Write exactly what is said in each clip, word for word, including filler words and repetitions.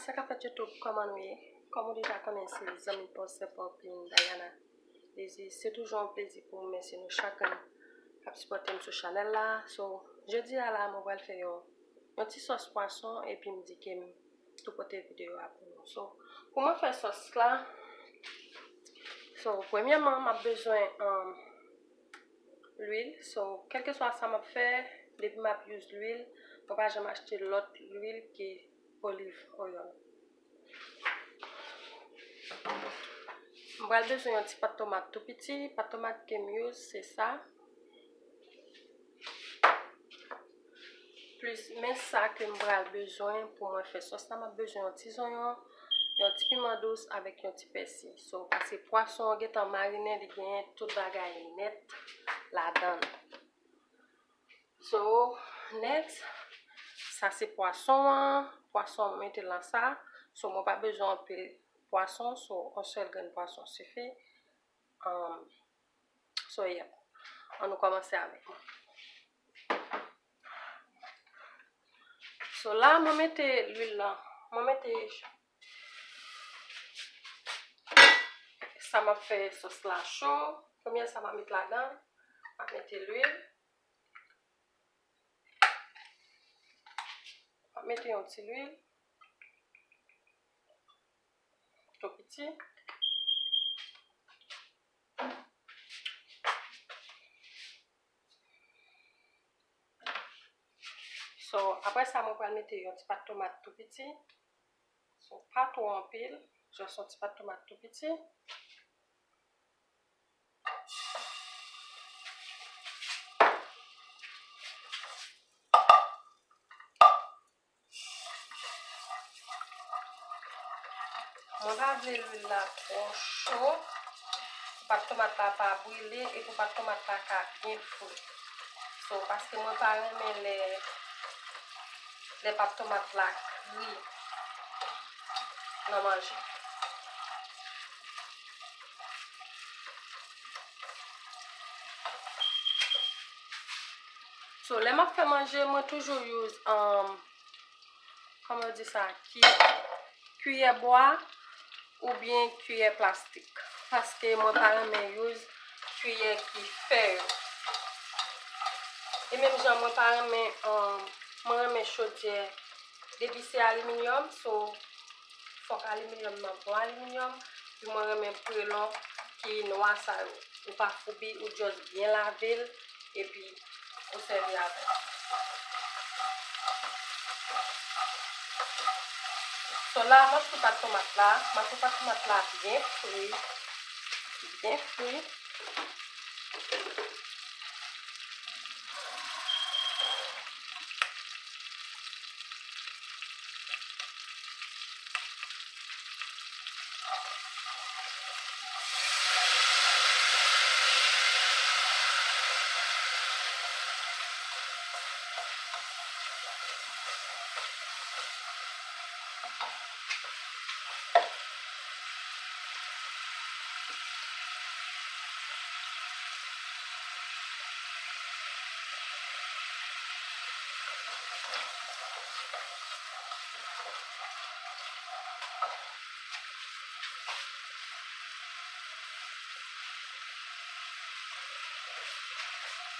Sa k ap fèt YouTube, kòman nou ye? Kòm ou deja konnen, se zanmi pa w, sè pa w, Queen Diana Désir. Se toujou yon plezi pou m remèsye nou chak grenn k ap sipòte m sou chanèl la. So, jodi a la, mwen pral fè yon, yon ti sòs pwason, epi m di ke m tou pote videyo a pou nou. So, pou mwen fè sòs la, so, premyèman, m ap bezwen, um, lwil. So, kèlkeswa sa m ap fè, depi m ap use lwil, mwen pa janm achte lòt lwil ke olive oil. M pral bezwen yon ti pat tomat tou piti. Pat tomat ke m use, se sa. Plis, men sa ke m pral bezwen pou mwen fè sòs la, m ap bezwen yon ti zonyon, yon ti piman dous avèk yon ti pèsi. So, paske pwason an gentan marinen, li genyen tout bagay nèt ladan l. So, next, sa se pwason an. Pwason an, mwen mete l nan sa. So, mwen pa bezwen anpil pwason. So, yon sèl grenn pwason sifi. Um, so, yeah. An nou kòmanse avèk mwen. So, la, mwen mete lwil la. Mwen mete sa m ap fè sòs la cho. Premye sa m ap met ladan, m ap mete lwil. M ap mete yon ti lwil. Tou piti. So, apre sa, mwen pral mete yon ti pat tomat tou piti. So, pa twò anpil, just yon ti pat tomat tou piti. Mwen pa vle lwil la twò cho, pou pat tomat la pa brile e pou pat tomat la ka byen fri. So, paske mwen pa renmen lè, lè pat tomat la kri nan manje. So, lè m ap fè manje, mwen toujou use, um, kòman yo di sa, ki, kiyè bwa oubyen kiyè plastik. Paske mwen pa renmen use kiyè ki fè yo. E menm jan mwen pa renmen, um, mwen renmen chodyè, depi se aliminyòm, so, fòk aliminyòm nan bon aliminyòm. Epi mwen renmen prelon ki nwa sa yo. Ou pa foubi, ou just byen lave l, epi ou sèvi avè l. So la, m ap fè pat tomat la. M ap fè pat tomat la byen fri. Byen fri.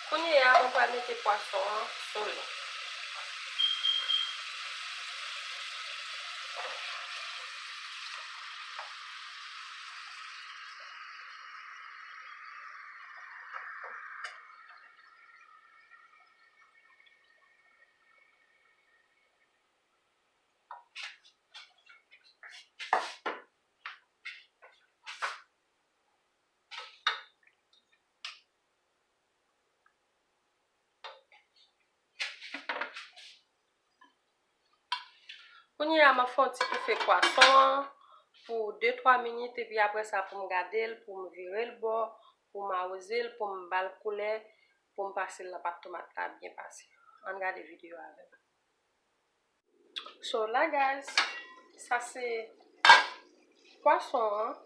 Kounye a, mwen pral mete pwason an sou li. Kounye a, m ap fè yon ti toufe pwason an pou de twa minit, epi apre sa, pou m gade l, pou m vire l bò, pou m awoze l, pou m ba l koulè, pou m pase l nan pat tomat la byen pase. Ann gade videyo a avè m. So la, guys, sa se pwason an.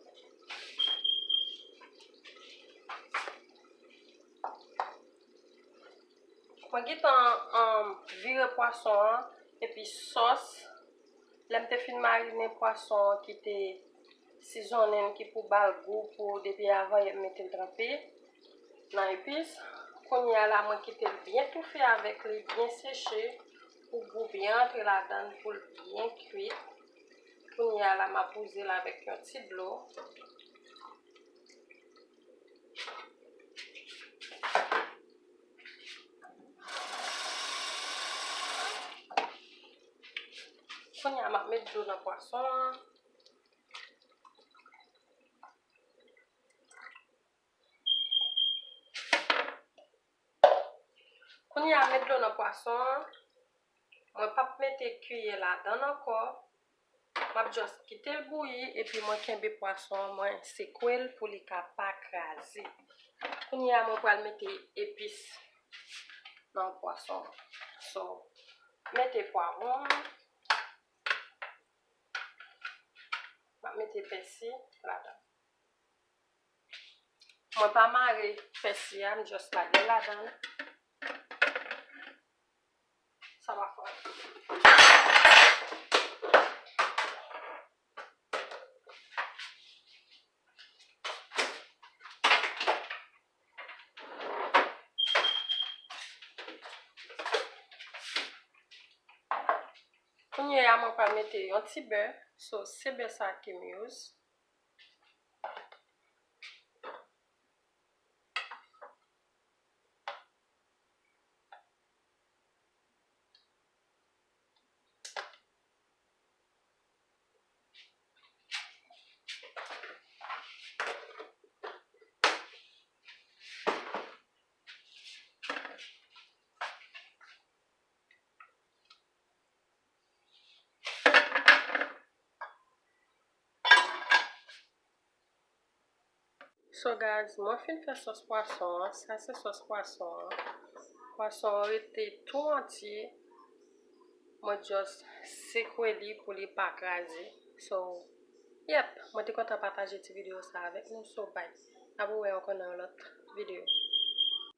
Mwen gentan, um, vire pwason an, epi sòs Lè m te fin marinen pwason an ki te sizonnen ki pou ba l gou pou depi avan yè m mete l tranpe nan epis. Kounye a la, mwen kite l byen toufe avèk li, byen seche, pou gou byen antre ladan l, pou l byen kwit. Kounye a la, m ap wouze l avèk yon ti dlo. Kounye a, m ap met dlo nan pwason an. Kounye a, met dlo nan pwason an. Mwen p ap mete kiyè ladan l ankò. M ap just kite l bouyi, epi mwen kenbe pwason an, mwen sekwe l pou li ka pa kraze. Kounye a, mwen pral mete epis nan pwason an. So, mete pwavwon an. M ap mete pèsi ladan. Mwen pa mare pèsi a, m just lage l ladan. Sa va fè. Kounye a, mwen pral mete yon ti bè. So, se bè sa ke m use. So guys, mwen fin fè sòs pwason an. Sa se sòs pwason an. Pwason an rete tou antye. Mwen just sekwe li pou li pa kraze. So, yep, mwen te kontan pataje ti videyo sa avèk nou. So, bye. N ap wè ankò nan yon lòt videyo.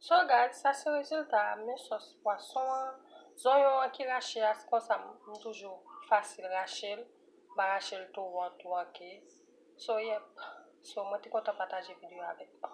So guys, sa se rezilta a, men sòs pwason an. Zonyon an ki rache a, se konsa m, m toujou fasil rache l. M pa rache l twò, twò ke. So, yep. So, mwen te kontan pataje videyo avèk nou.